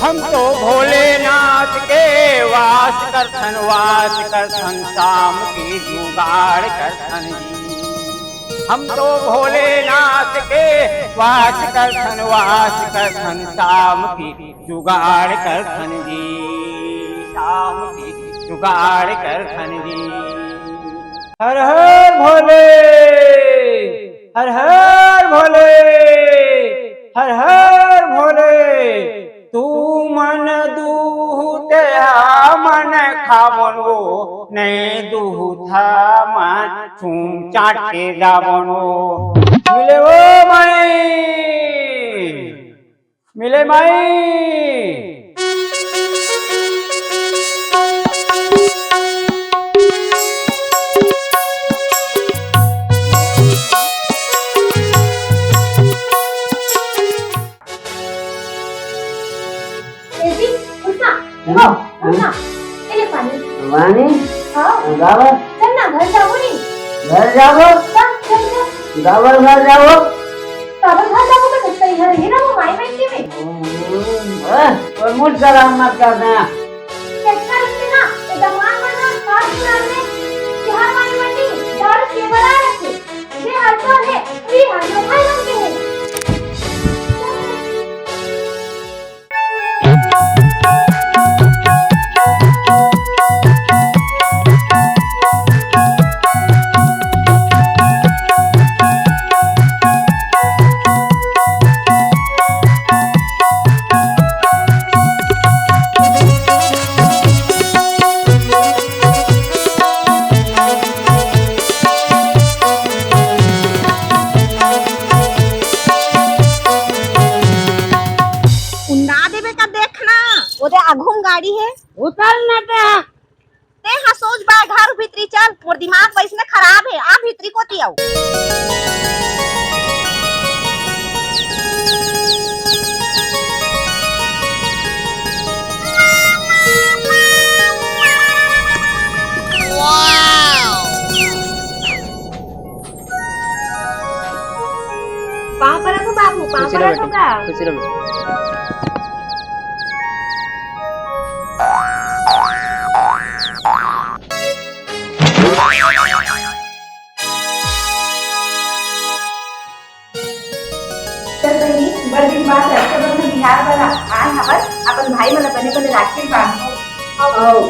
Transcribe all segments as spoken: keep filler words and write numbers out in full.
हम तो भोलेनाथ के वास करथन, वास करथन, शाम के जुगाड़ करथन जी। हम तो भोलेनाथ के वास करथन, वास करथन, शाम के जुगाड़ करथन जी, शाम के जुगाड़ करथन जी। हर हर भोले, हर हर भोले, हर हर भोले। तू मन दूहू ते हमन खाबन वो, नहीं दूहू त हमन चूम चाट के जाबन वो। मिले वो माई, मिले माई। ए जी, उठना, उठो, उठना। ये ले पानी। पानी? हाँ। गावा? चल ना, घर जाबो नी। घर जाबो? चल, चल, चल। गावा घर जाबो? काबर घर जाबो का सोचता है? ये ना वो माई बहन के में। ओह, ओह, ओह, मुझ सलाम मत करना। कैसा रिश्ते ना, ये दमाद मन ना, सास ससुराल में, बिहार वाली मंडी, दारू के बड़ा रखे। ये हाल तो है, ये हाल तो भाई बन के है। उन्ना देबे का, देखना, ओदे आघू म गाड़ी हे। उतर ना ते। ते हा सोच बा, घर भीतरी चल, मोर दिमाग वैसने खराब हे, आ भीतरी कोती आऊ। पाँव परत हो बाबू, पाँव खुशी रहो परत हो बेटी, का? खुशी रहो बेटी। चल बहिनी, बड़ दिन बाद रक्षाबंधन तिहार वाला आए हवन, अपन भाई मन ला बने बने राखी बांधो। आओ।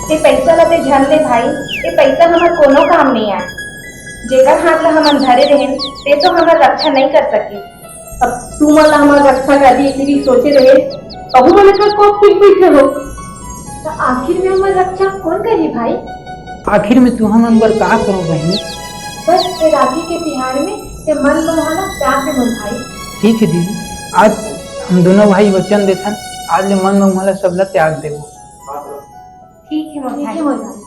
ते पइसा ला ते झन ले भाई, ये पइसा हमर कोनो काम नइ आय। जेकर हाथ ला हमन धरे रहेन, ते तो हमर रक्षा नइ कर सके। अब तुमन ला हमर रक्षा करही, इही सोचे रहे, अहू मन एकर कोप पीट बइठे हो। त आखिर में हमर रक्षा कोन करही भाई? आखिर में तुहन मन बर का करो बहिनी? बस ये राखी के तिहार में ते मन मोहन ला त्याग दे मोर भाई। ठीक है दीदी, आज हम दोनों भाई वचन देथन, आज ले मन मोहन ला सबला त्याग देबो। ठीक है मोर भाई।